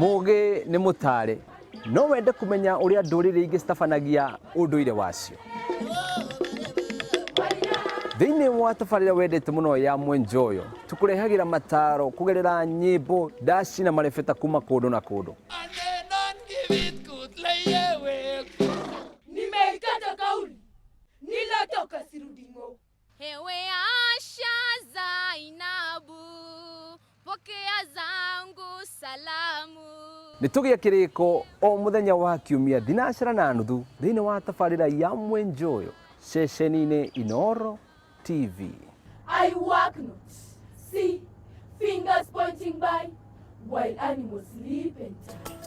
Mũgĩ nĩ mũtare. No wende kũmenya ũrĩa ndũrĩrĩ ingĩ citabanagia ũndũire wacio? Thĩinĩ wa tabarĩra wendete mũno ya Mwenjoyo, tũkũrehagĩra mataro kũgerera nyĩmbo, ndaci na marebeta kuma kũndũ na kũndũ. Nimeikata kauli, nilatoka sirudi ng'o. Hewe Asha Zainabu, pokea zangu salamu. Nĩ tũgĩe kĩrĩko o mũthenya wa kiumia thinacara na nuthu thĩinĩ wa tabarĩra ya Mwenjoyo ceceni-inĩ Inooro TV. I work not. See, fingers pointing by, while animals sleep and die.